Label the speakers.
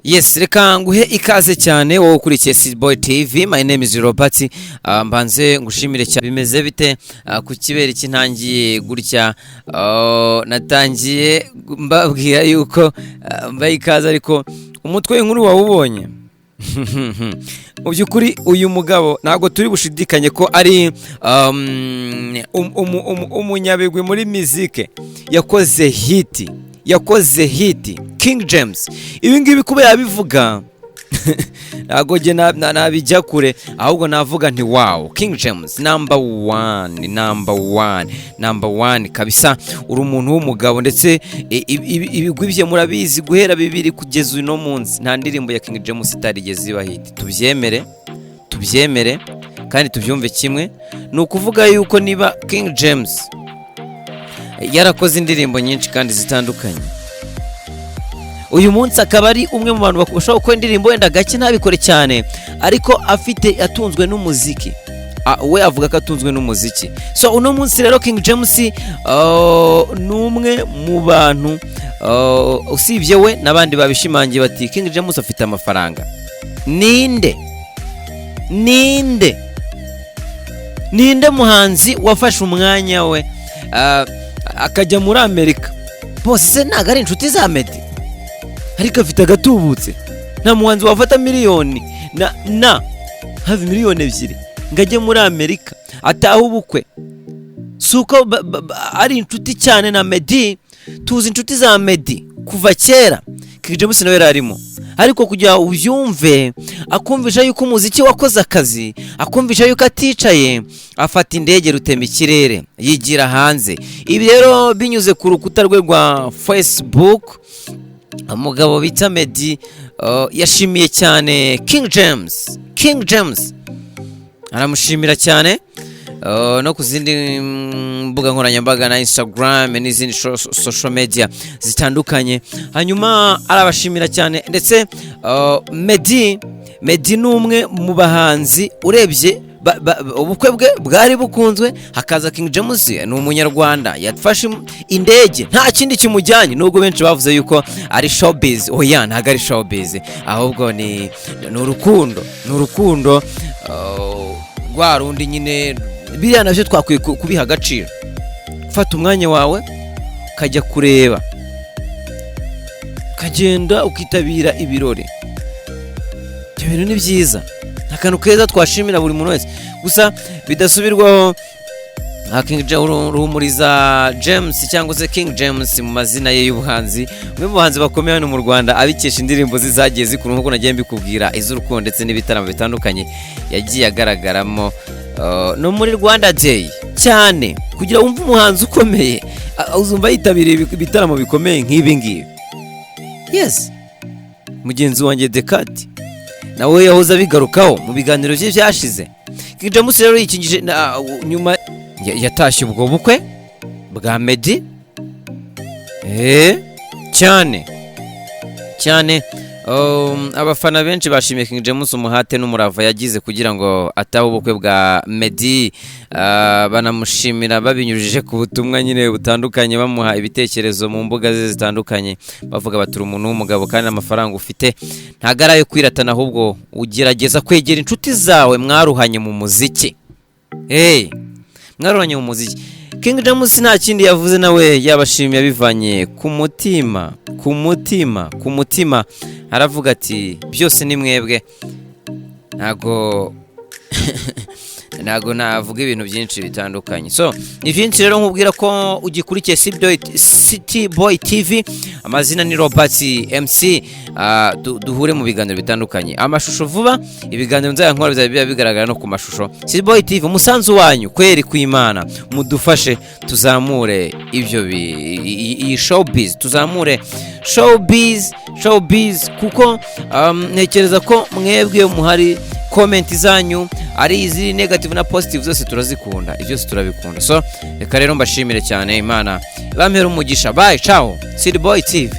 Speaker 1: Yes, reka nguhe ikaze cyane wowe ukurikiye City Boy TV. My name is Robert. Mbanze ngushimire cyane. Bimeze bite? Ku kibera iki ntangiye gutya? Natangiye mbabwira yuko mbaye ikaze, ariko umutwe w'inkuru wawubonye. Mu by'ukuri uyu mugabo ntabwo turi bushidikanye ko ari umunyabigwi muri mizike. Yakoze hit, yakoze hit, King James. Ibi ngibi kuba yabivuga, ntabwo njye nabijya kure, ahubwo navuga nti: "Wow, King James, number one, number one, number one kabisa." Uri umuntu w'umugabo, ndetse ibigwi bye murabizi. Guhera 2000 kugeza uno munsi, nta ndirimbo ya King James itarigeze iba hit. Tubyemere, tubyemere kandi tubyumve kimwe. Ni ukuvuga yuko niba King James yarakoze indirimbo nyinshi kandi zitandukanye, uyu munsi akaba ari umwe mu bantu bashobora gukora indirimbo wenda gake, ntabikore cyane, ariko afite, atunzwe n'umuziki. We avuga ko atunzwe n'umuziki. So uno munsi rero King James ni umwe mu bantu, usibye we n'abandi babishimangiye bati: "King James afite amafaranga." Ninde, ninde, ninde muhanzi wafashe umwanya we akajya muri Amerika? Bose se ntabwo ari inshuti za Meddy? Ariko afite agatubutse. Nta muhanzi wafata miliyoni na hafi miliyoni 2 ngo ajye muri Amerika atahe ubukwe. Si uko ari inshuti cyane na Meddy. Tuzi inshuti za Meddy kuva kera, King James nawe yari arimo. Ariko kugira ngo ubyumve, akumvisha yuko umuziki wakoze akazi, akumvisha yuko aticaye, afata indege rutema ikirere, yigira hanze. Ibi rero binyuze ku rukuta rwe rwa Facebook, umugabo bita Meddy yashimiye cyane King James. King James aramushimira cyane, no ku zindi mbuga nkoranyambaga na Instagram n'izindi social media zitandukanye. Hanyuma arabashimira cyane. Ndetse Meddy ni umwe mu bahanzi urebye ubukwe bwe bwari bukunzwe, hakaza King James. Ni umunyarwanda, yafashe indege nta kindi kimujyanye, nubwo benshi bavuze yuko ari showbiz. Oya, ntabwo ari showbiz, ahubwo ni urukundo, ni urukundo rwa rundi nyine. Biriya nabyo twakwiye kubiha agaciro. Fata umwanya wawe ukajya kureba, ukagenda ukitabira ibirori, ibyo bintu ni byiza, ni akantu keza twashimira buri muntu wese. Gusa bidasubirwaho, nka King Ruhumuriza James cyangwa se King James mu mazina ye y'ubuhanzi, umwe mu bahanzi bakomeye hano mu Rwanda, abikesha indirimbo ze zagiye zikura, nk'uko nagiye mbikubwira, iz'urukundo ndetse n'ibitaramo bitandukanye yagiye agaragaramo, no muri Rwanda Day cyane. Kugira wumve umuhanzi ukomeye, uzumva yitabiriye ibitaramo bikomeye nk'ibi ngibi. Yes, mugenzi wanjye Dekati nawe yahoze abigarukaho mu biganiro bye byashize. King James rero yikingije nyuma yatashye ubwo bukwe bwa Meddy cyane cyane. Abafana benshi bashimiye King James umuhate n'umurava yagize kugira ngo atahe ubukwe bwa Meddy. Banamushimira babinyujije ku butumwa nyine butandukanye, bamuha ibitekerezo mu mbuga ze zitandukanye, bavuga bati: "Uri umuntu w'umugabo, kandi amafaranga ufite ntabwo ari ayo kwiratana, ahubwo ugerageza kwegera inshuti zawe mwaruhanye mu muziki." Hey, mwaruhanye mu muziki. King James nta kindi yavuze, nawe yabashimiye abivanye ku mutima, ku mutima, ku mutima. Aravuga ati: "Byose ni mwebwe, ntago navuga ibintu byinshi bitandukanye." So ni byinshi rero nkubwira ko ugikurikiye City Boy TV. Amazina ni Robert MC. Duhure mu biganiro bitandukanye, amashusho vuba. Ibiganiro nzajya nkora bizajya biba bigaragara no ku mashusho. City Boy TV, umusanzu wanyu kweri kw'Imana, mudufashe tuzamure ibyo iyi showbiz, tuzamure showbiz, showbiz, kuko ntekereza ko mwebwe muhari, comment zanyu ari iziri negative na positive zose turazikunda, ibyo byose turabikunda. So reka rero mbashimire cyane, Imana bampera umugisha. Bye, ciao, City Boy TV.